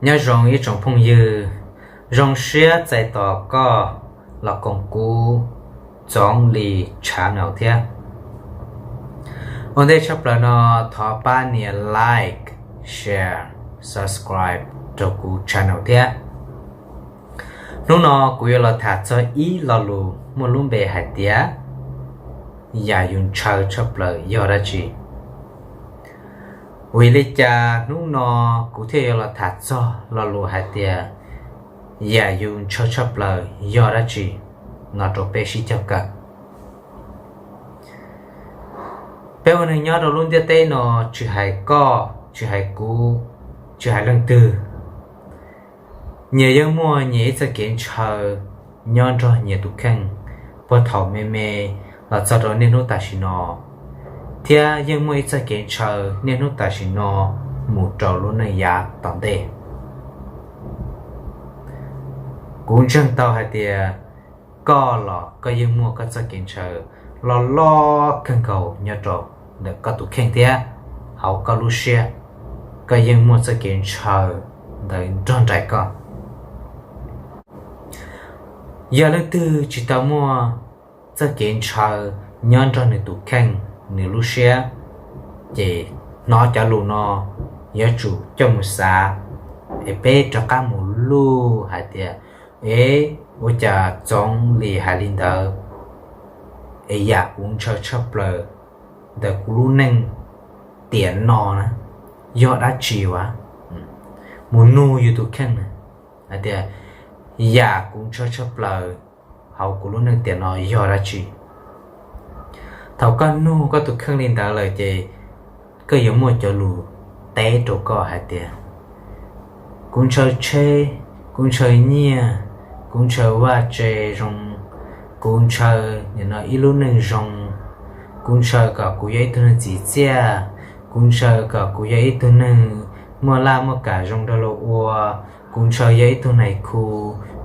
Nyob zoo ib tsoom phooj ywg, zoo siab txais tos koj los koom kuv Txoov Lis channel thiab. Ua ntej tshaj plaws no, thov pab nias like, share, subscribe rau kuv channel thiab. Hnub no kuv yuav los tham txog ib lo lus muaj lub npe hais tias yam yus ntshaw tshaj plaws yog dab tsi. Vim li cas hnub no kuv thiaj yuav los tham txog lo lus hais tias yam yus ntshaw tshaj plaws yog dab tsi no rau peb sib cog kawm. Peb ua neeg nyob rau lub ntiaj teb no, tsis hais koj, tsis hais kuv, tsis hais leej twg, nyias yeej muaj nyias ib txoj kev ntshaw nyob nrog nyias tus kheej, puag thaum me me los txog rau niaj hnub tam sim no, thiab yeej muaj ib txoj kev ntshaw niaj hnub tam sim no mus rau lub neej yav tom ntej. Kuv ntseeg tau hais tias koj los koj yeej muaj koj txoj kev ntshaw loj loj kawg nkaus nyob rau ntawm koj tus kheej thiab hauv koj lub siab, koj yeej muaj txoj kev ntshaw ntawd nrog nraim koj. Yog leej twg tsis tau muaj txoj kev ntshaw nyob nrog nws tus kheej, nws lub siab, ces hnov cov lus no yuav tsum coj mus xav, es peb rov qab mus luj hais tias, es, ua cas Txoov Lis hais li ntawd, es yam kuv ntshaw tshaj plaws ntawm kuv lub neej tiam no na yog dab tsi as? Mus nug yus tus kheej na, hais tias yam kuv ntshaw tshaj plaws hauv kuv lub neej tiam no yog dab tsi? Thaum koj nug koj tus kheej li ntawd lawm ces koj yuav muaj cov lus teb rau koj hais tias, kuv ntshaw tsheb, kuv ntshaw nyiaj, kuv ntshaw vaj tse zoo, kuv ntshaw nim no ib lub neej zoo, kuv ntshaw kom kuv yog ib tug neeg txim txiaj, kuv ntshaw kom kuv yog ib tug neeg muaj laj muaj kam zoo rau luag ua, kuv ntshaw yog ib tug nais khu,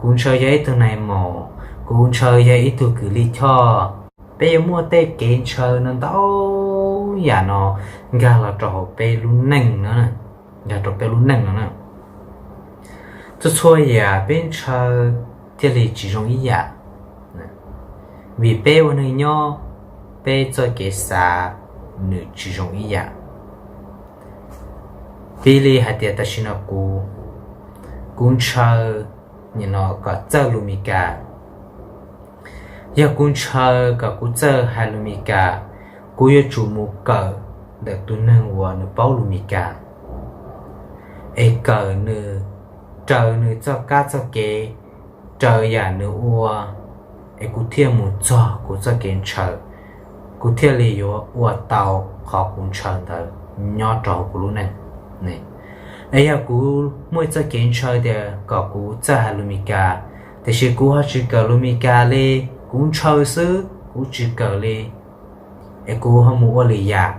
kuv ntshaw yog ib tug nais maum, kuv ntshaw yog ib tug kws lij choj. Peb yuav muaj tej kev ntshaw no ntau yam no nkag los rau hauv peb lub neej no, nkag rau peb lub neej no na. Txhua txhua yam peb ntshaw thiaj li tsis zoo ib yam, vim peb ua neeg nyob, peb txoj kev xav nws tsis zoo ib yam. Piv li hais tias tam sim no kuv, kuv ntshaw nim no kom txawj lus Mis Kas. Yog kuv ntshaw kom kuv txawj hais lus Mis Kas, kuv yuav tsum mus kawm ntawm tus neeg uas nws paub lus Mis Kas, es kawm nws, raws nws txoj kab txoj kev, raws yam nws ua, es kuv thiaj mus txog kuv txoj kev ntshaw, kuv thiaj li yuav ua tau qhov kuv ntshaw ntawd nyob rau hauv kuv lub neej. Es yog kuv muaj ib txoj kev ntshaw tias kom kuv txawj hais lus Mis Kas, tiam sis kuv ho tsis kawm lus Mis Kas li, kuv ntshaw xwb kuv tsis kawm li, es kuv ho mus ua lwm yam,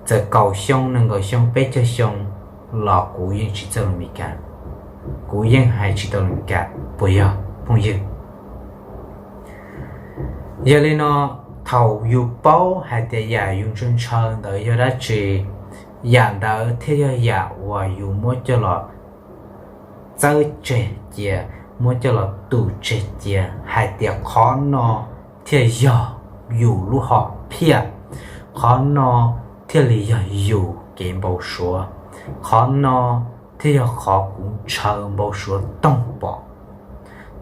txawm kaum xyoo, nees nkaum xyoo, peb caug xyoo los kuv yeej tsis txawj lus Mis Kas, kuv yeej hais tsis tau lus Mis Kas, puas yog phooj ywg? Yog li no, thaum yus paub hais tias yam yus ntshaw ntshaw ntawd yog dab tsi, yam ntawd thiaj yog yam uas yus muab coj los txawb tseg cia, muab coj los tu tseg cia hais tias qhov no thiaj yog yus lub hom phiaj, qhov no thiaj li yog yus kev npau suav, qhov no thiaj yog qhov kuv ntshaw npau suav toog pom,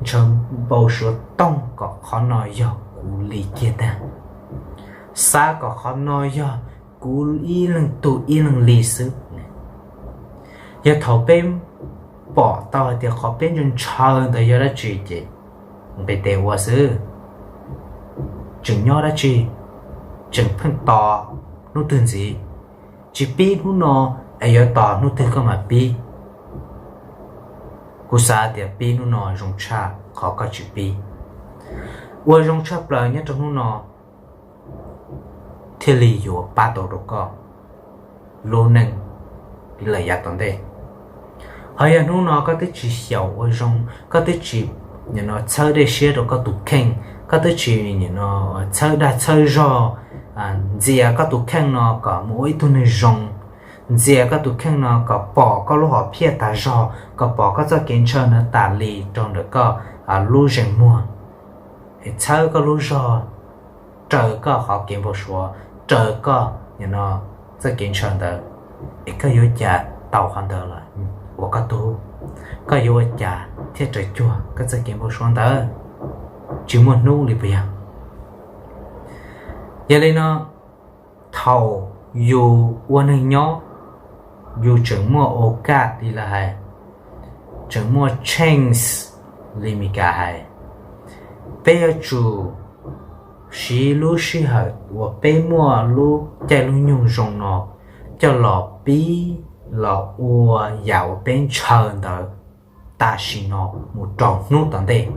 ntshaw npau suav toog kom qhov no yog kuv li kiag tag, xav kom qhov no yog kuv ib leeg tug ib leeg li xwb. Yog thaum peb pom tau hais tias qhov peb ntshaw ntshaw ntawd yog dab tsi ces nqis tes ua xwb. Tseem nyob dab tsi? Tseem pheej tos hnub twg ntxiv? Tsis pib hnub no es yuav tos hnub twg koj mam pib? Kuv xav tias pib hnub no zoo tshaj qhov koj tsis pib. Ua zoo tshaj plaws nyob rau hnub no thiaj li yuav pab tau rau koj lub neej lawm yav tom ntej. Ho yog hnub no koj twb tsis xyaum ua zoo, koj twb tsis txhawb dej siab rau koj tus kheej, koj twb tsis txhawb dag txhawb zog ntxias koj tus kheej no kom mus ua ib tug neeg zoo, ntxias koj tus kheej no kom pom koj lub hom phiaj tas zog, kom pom koj txoj kev ntshaw no tas li rau ntawm koj lub zeem muag, es txhawb koj lub zog, raws koj qhov kev npau suav, raws koj txoj kev ntshaw ntawd, es koj yuav ua cas tau qhov ntawd los ua koj tug? Koj yuav ua cas thiaj raws cuag koj txoj kev npau suav ntawd? Tsis muaj hnub li puas yog? Yog li no, thaum yus ua neeg nyob, yus tseem muaj okaj li lawv hais, tseem muaj chance li Mis Kas hais, peb yuav tsum siv lub sij hawm uas peb muaj lub caij lub nyoog zoo no coj los pib los ua yam uas peb ntshaw ntawd tam sim no mus rau hnub tom ntej.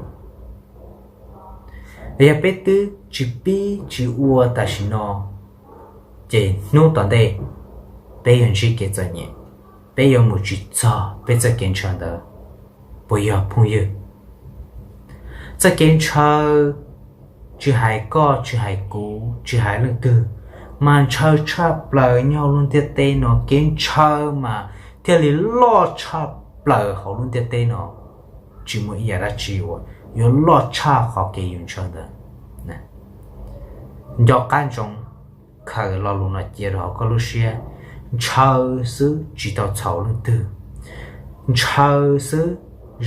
Yog peb twb tsis pib tsis ua tam sim no, ces hnub tom ntej peb yuav ntsib kev txom nyem, peb yuav mus tsis txog peb txoj kev ntshaw ntawd, puas yog phooj ywg? Txoj kev ntshaw tsis hais koj, tsis hais kuv, tsis hais leej twg, mas ntshaw tshaj plaws nyob hauv lub ntiaj teb no. Kev ntshaw mas thiaj li loj tshaj plaws hauv lub ntiaj teb no. Tsis muaj ib yam dab tsi uas yuav loj tshaj qhov kev yus ntshaw ntawd. Nco qab ntsoov, khaws lo lus no cia rau hauv koj lub siab: ntshaw xwb tsis tau txhaum leej twg, ntshaw xwb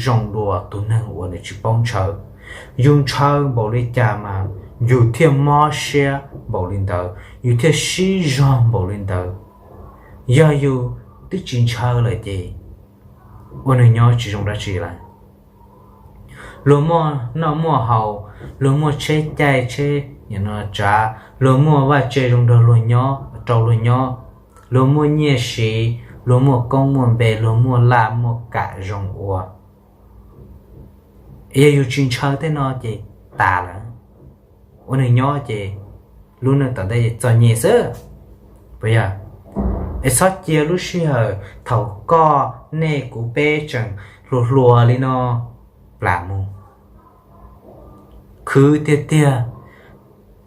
zoo dua tus neeg uas nws tsis paub ntshaw. Yus ntshaw npaum li cas mas yus thiaj mob siab npaum li ntawd, yus thiaj sib zog npaum li ntawd. Yog yus twb tsis ntshaw lawm ces ua neeg nyob tsis zoo dab tsi lawm. Luag muaj noj muaj haus, luag muaj tsheb caij tsheb tsav, luag muaj vaj tse zoo nrog luag nyob, rau luag nyob, luag muaj nyiaj siv, luag muaj koob muaj npe, luag muaj laj muaj kam zoo ua. Yog yus tsis ntshaw tej no ces tas lawm. Ua neeg nyob ces lub neej tom ntej txom nyem xwb, puas yog? Es txhob cia lub sij hawm thaum koj, nej, kuv peb tseem hluas hluas li no plam mus. Khwv tiag tiag,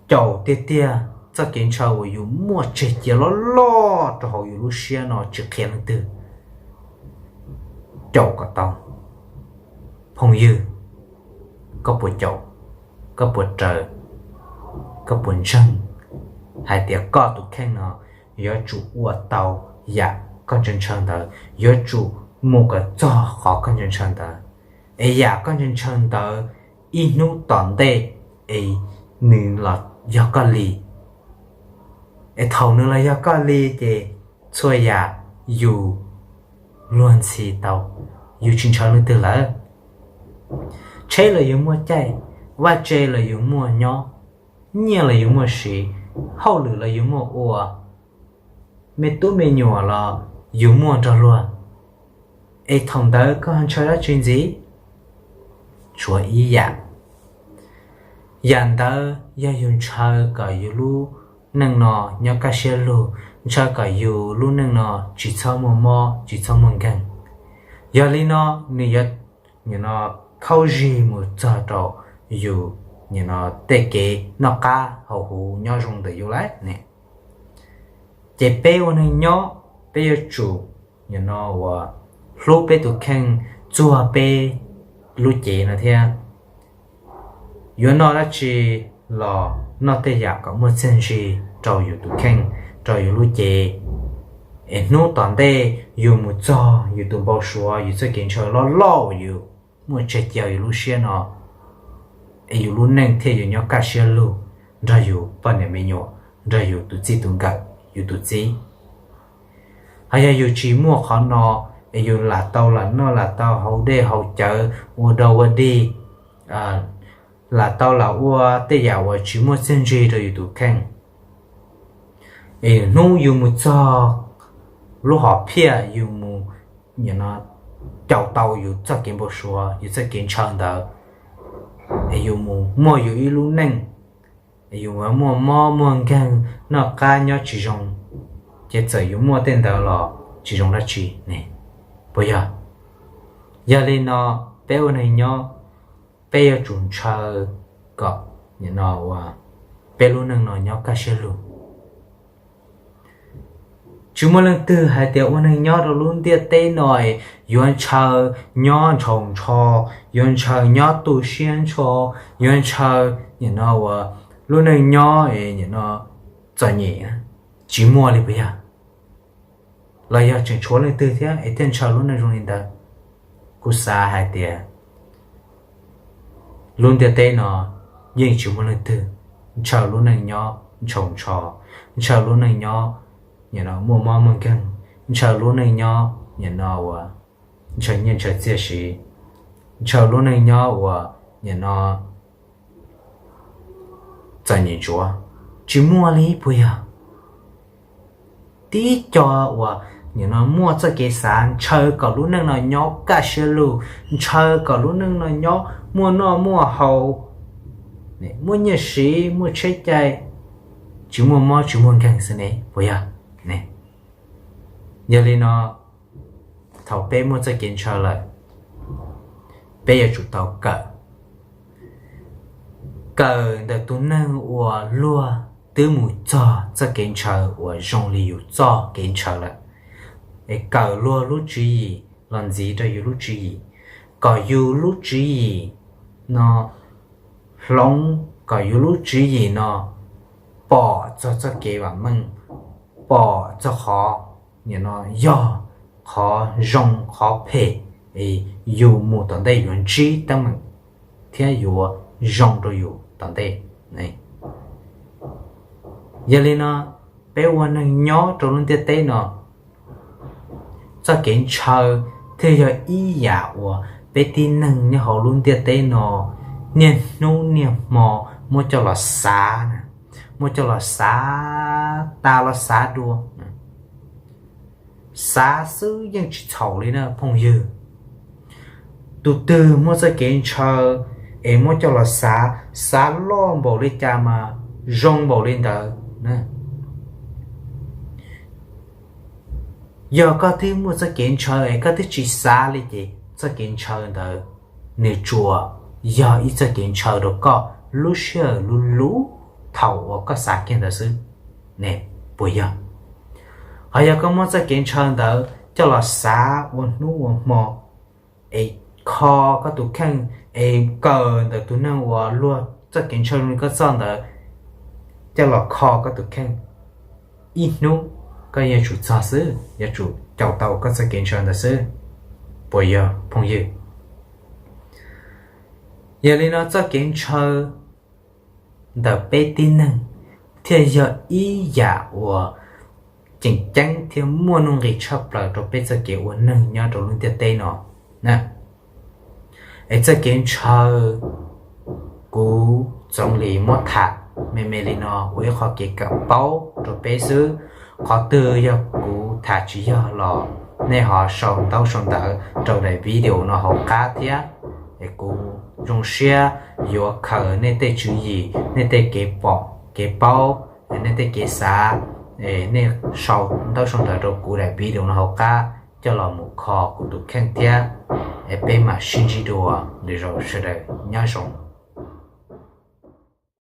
caum tiag tiag txoj kev ntshaw uas yus muaj tseg cia loj loj rau hauv yus lub siab no tsis qhia leej twg. Caum kom tau. Phooj ywg, koj puas caum? Koj puas raws? Koj puas ntseeg hais tias koj tus kheej no yuav tsum ua tau yam koj ntshaw ntshaw ntawd, yuav tsum mus kom txog qhov koj ntshaw ntshaw ntawd? Es yam koj ntshaw ntshaw ntawd ib hnub tom ntej es nws los yog koj li. Es thaum nws los yog koj li ces txhua yam yus luag ntxhi tau, yus tsis ntshaw leej twg lawm. Tsheb los yus muaj caij, vaj tse los yus muaj nyob, nyiaj los yus muaj siv, hauj lwm los yus muaj ua, me tub me nyuam los yus muaj nrog luag. Es thaum ntawd koj ntshaw dab tsi ntxiv? Tshuav ib yam. Yam ntawd yog yus ntshaw kom yus lub neej no nyob kaj siab lug, ntshaw kom yus lub neej no tsis txhob muaj mob tsis txhob muaj nkeeg. Yog li no nws yuav khaub zig mus txog rau yus tej kev noj qab haus huv nyob zoo ntawm yus lawm ne. Ces peb ua neeg nyob, peb yuav tsum nim no uas hlub peb tus kheej, txuag peb lub cev no thiab. Yuav noj dab tsi los noj tej yam kom muaj txiaj ntsig rau yus tus kheej, rau yus lub cev, es hnub tom ntej yus mus txog yus tus npau suav, yus txoj kev ntshaw loj loj uas yus muaj tseg cia yus lub siab no, es yus lub neej thiaj yuav nyob kaj siab lug nrog yus poj niam me nyuam, nrog yus tus txij tus nkawm, yus tus txiv. Ho yog yus tsis muaj qhov no, es yus lam tau lam noj lam tau haus dej haus cawv ua dog ua dig, lam tau lam ua tej yam uas tsis muaj txiaj ntsig rau yus tus kheej, es hnub yus mus txog lub hom phiaj yus mus caum tau yus txoj kev npau suav, yus txoj kev ntshaw ntawd, es yus mus muaj yus ib lub neej, yus muaj mob muaj nkeeg, noj qab nyob tsis zoo, ces txawm yus muaj tej ntawd los tsis zoo dab tsi ne, puas yog? Yog li no, peb ua neeg nyob, peb yuav tsum ntshaw kom nim no uas peb lub neej no nyob kaj siab lug. Tsis muaj leej twg hais tias ua neeg nyob rau lub ntiaj teb no yuav ntshaw nyob ntshaus ntsho, yuav ntshaw nyob tu siab ntsho, yuav ntshaw nim no ua lub neej nyob nim no txom nyem. Tsis muaj li puas yog? Los yog tseem tshuav leej twg thiab es thiaj ntshaw lub neej zoo li ntawd? Kuv xav hais tias lub ntiaj teb no yeej tsis muaj leej twg ntshaw lub neej nyob ntshaus ntsho, ntshaw lub neej nyob nim no muaj mob muaj nkeeg, ntshaw lub neej nyob nim no ua ntshaw nyiaj ntshaw txiaj siv, ntshaw lub neej nyob ua nim no txom nyem ntsuav. Tsis muaj li puas yog? Tib co uas nim no muaj txoj kev xav ntshaw kom lub neej no nyob kaj siab lug, ntshaw kom lub neej no nyob muaj noj muaj haus, muaj nyiaj siv muaj tsheb cai, tsis muaj mob tsis muaj nkeeg xwb ne puas yog? Yog li no, thaum peb muaj txoj kev ntshaw lawm, peb yuav tsum tau kawm, kawm ntawm tus neeg uas luag twb mus txog txoj kev ntshaw uas zoo li yus txoj kev ntshaw lawm, es kawm luag lub tswv yim los ntxiv rau yus lub tswv yim, kom yus lub tswv yim no hloov, kom yus lub tswv yim no pom txog txoj kev vam meej, pom txog qhov nim no yog qhov zoo qhov phem, yus mus tom ntej yuav ntsib teeb meem thiab yuav zoo rau yus tom ntej. Yog li no, peb ua neeg nyob rau lub ntiaj teb no, txoj kev ntshaw thiaj yog ib yam uas peb tib neeg nyob hauv lub ntiaj teb no niaj hnub niaj hmo muab coj los xav, muab coj los xav tas los xav dua. Xav xwb yeej tsis txhaum li na phooj ywg. Tus twg muaj txoj kev ntshaw es muab coj los xav, xav loj npaum li cas mas zoo npaum li ntawd. Yog koj twb muaj txoj kev ntshaw es koj twb tsis xav li ces txoj kev ntshaw ntawd nws tsuas yog ib txoj kev ntshaw rau koj lub sij hawm lub lub thaum uas koj xav kiag ntawd xwb ne, puas yog? Ho yog koj muab txoj kev ntshaw ntawd coj los xav ua hnub ua hmo, es kho koj tus kheej, es kawm ntawm tus neeg uas luag txoj kev ntshaw zoo li koj txoj ntawd coj los kho koj tus kheej, ib hnub koj yuav tsum txog xwb, yuav tsum caum tau koj txoj kev ntshaw ntawd xwb, puas yog phooj ywg? Yog li no txoj kev ntshaw ntawm peb tib neeg thiaj yog ib yam uas tseem ceeb thiab muaj nuj nqis tshaj plaws rau peb txoj kev ua neeg nyob rau lub ntiaj teb no. Es txoj kev ntshaw, kuv Txoov Lis muab tham me me li no ua ib qho kev kawm paub rau peb xwb. Qhov twg yog kuv tham tsis yog los nej ho sau ntaub sau ntawv rau daim video no hauv qab thiab, es kuv zoo siab yuav khaws nej tej tswv yim, nej tej kev pom kev paub, nej tej kev xav, nej sau ntaub sau ntawv rau kuv daim video no hauv qab coj los mus kho kuv tus kheej thiab. Es peb mam sib ntsib dua, lwm zaus sawv daws nyob zoo.